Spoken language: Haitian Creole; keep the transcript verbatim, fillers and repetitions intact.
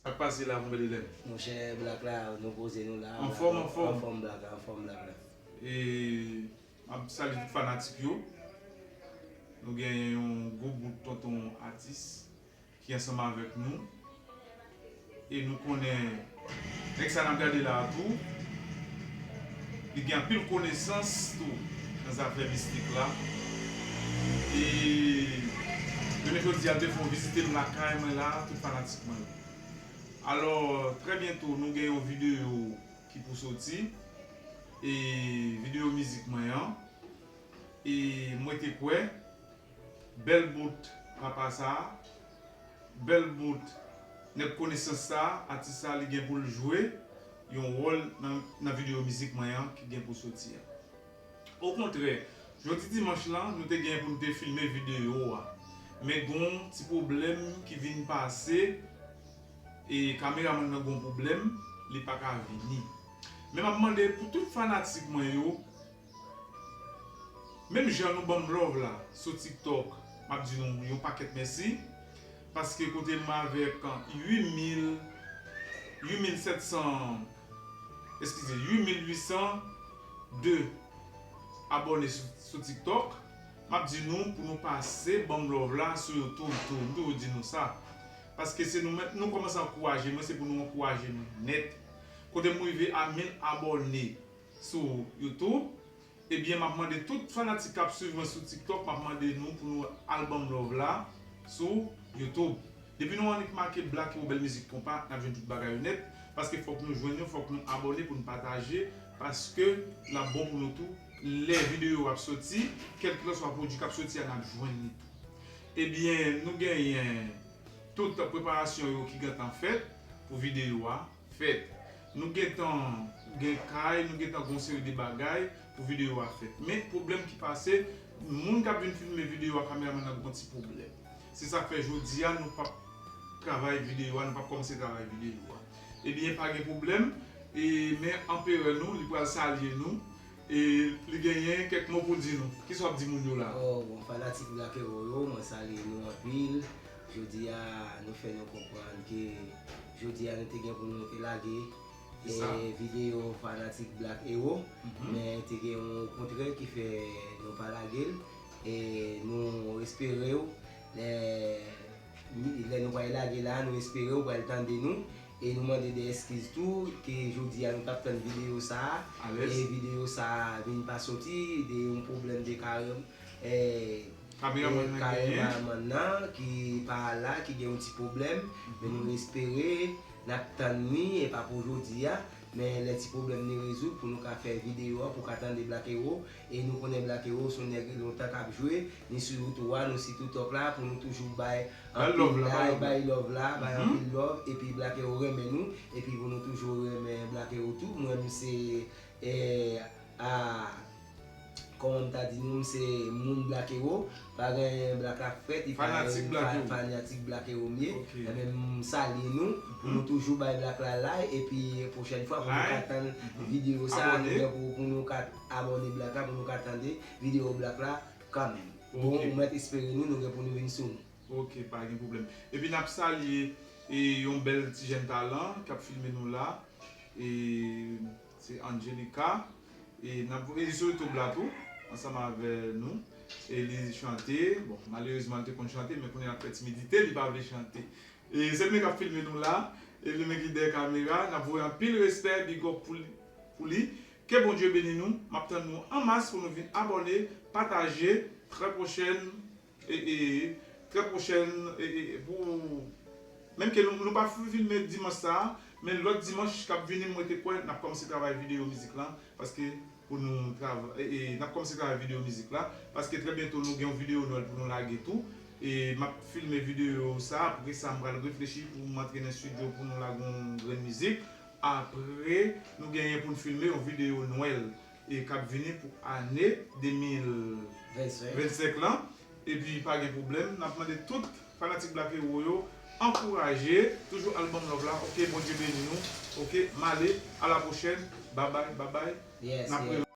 Sa k pase la, mon bèl elèv? Monchè, Black la, nou poze nou la. Anfòm, anfòm. Anfòm, Black la, anfòm, Black la. E m ap salye tout fanatik yo. Nou genyen yon gwo bout tonton atis ki ansanm avèk nou. E nou konnen nèg sa n ap gade la a tou, li gen anpil konesans tou nan zafè mistik la. E jounen jodi a, l te fè yon vizite m lakay mwen la, tout fanatik mwen yo. Alò, trè byento, nou gen yon videyo ki pou soti. E videyo mizik mwen an. E mwen te kwè, bèl bout papa sa a, bèl bout nèg konesans sa a, atis sa a, li gen pou l jwe yon wòl nan, nan videyo mizik mwen an ki gen pou soti a. Okontrè, jodi dimanch lan, nou te gen pou n te filme videyo a. Men gon ti pwoblèm ki vin pase, e kameramann nan gon pwoblèm, li pa ka vini. Men m ap mande pou tout fanatik mwen yo, menm jan nou ban m love la sou TikTok, m ap di nou yon pakèt mèsi. Paske kote m avèk uit mil, uit mil sèt san, eskize, uit mil uit san de abòne sou, sou TikTok, m ap di nou pou nou pase ban m love la sou YouTube tou. M toujou di nou sa. Paske se nou menm, nou kòmanse ankouraje mwen, se pou nou ankouraje m nèt. Kote m rive a mil abòne sou YouTube, ebyen, m ap mande tout fanatik k ap swiv mwen sou TikTok, m ap mande nou pou nou al ban m love la sou YouTube. Depi nou annik make Black Hero Bèl Mizik Konpa, n ap jwenn tout bagay yo nèt, paske fòk nou jwenn yo, fòk nou abòne pou n pataje, paske l ap bon pou nou tou. Lè videyo ap soti, kèlkeswa pwodui k ap soti a, n ap jwenn li tou. Ebyen, nou genyen tout preparasyon yo ki gentan fèt pou videyo a fèt. Nou gentan gen kay, nou gentan gen yon seri de bagay pou videyo a fèt. Men pwoblèm ki pase, moun k ap vin filme videyo a, kameramann nan gen yon ti pwoblèm. Se sa k fè jodi a nou p ap travay videyo a, nou p ap kòmanse travay videyo a. Ebyen, pa gen pwoblèm, e, men anperè nou, li pral salye nou, e li genyen kèk mo pou di nou. Kisa w ap di moun yo la? Oh, bon, fanatik Black Hero yo, mwen salye nou anpil. Jodi a, nou fè nou konprann ke jodi a nou te gen pou nou te lage e, videyo fanatik Black Hero, men te gen yon kontrè ki fè nou pa lage l. E nou espere w, lè, lè nou pral lage la, nou espere w pral tande nou. E nou mande de eskiz tou, ke jodi a nou t ap tann videyo sa a. E videyo sa a vin pa soti, de yon pwoblèm de karem. E, kameramann nan ki pa la, ki gen yon ti pwoblèm, men nou espere n ap tann li, e pa pou jodi a, men lè ti pwoblèm ni rezoud pou nou ka fè videyo a, pou ka tande Black Hero, e nou konnen Black Hero se yon nèg lontan k ap jwe, ni sou YouTube a, nou sitou TikTok la, pou nou toujou bay anpil like, bay love la, bay anpil love, epi Black Hero renmen nou, epi pou nou toujou renmen Black Hero tou, mwen menm se, e, a, kòman m ta di nou, m se moun Black Hero, pa gen Black la fèt, e pa fanatik Black Hero m ye. Ebyen, m salye nou, pou nou toujou bay Black la like, epi pwochèn fwa, pou nou ka tann videyo sa, nou gen pou, pou nou ka abòne Black la, pou nou ka tande videyo Black la kanmenm. Bon, ou mèt espere nou, nou gen pou nou vin sou nou. Ok, pa gen pwoblèm. Epi n ap salye, e, yon bèl ti jèn talan k ap filme nou la. E, se Angelica. E n ap voye li sou YouTube la tou, ansanm avè nou. E li chante. Bon, malerezman, li te konn chante, men kounye a l ap fè timidite, li pa vle chante. E se li menm k ap filme nou la. E li menm ki dèyè kamera. N ap voye anpil respè, big up pou li, pou li. Ke Bondye beni nou. M ap tann nou an mas pou nou vin abòne, pataje. Trè pwochèn, e, e, trè pwochèn, e, e, pou, menm ke nou, nou pa filme dimanch sa a, men lòt dimanch k ap vini, mwen te kwè n ap kòmanse travay videyo mizik lan, paske pou nou trav-, e, e, n ap kòmanse travay videyo mizik la, paske trè byento nou gen yon videyo Nwèl pou nou lage tou, e m ap filme videyo sa a, apre sa m pral reflechi pou m antre nan estidyo pou nou lage yon grenn mizik, apre nou genyen pou n filme yon videyo Nwèl e k ap vini pou ane de mil vennsenk lan. Epi pa gen pwoblèm, n ap mande tout fanatik Black Hero yo ankouraje, toujou al ban m love la, ok, Bondye beni nou, ok, m ale, a la pwochèn, babay, babay. N ap rele.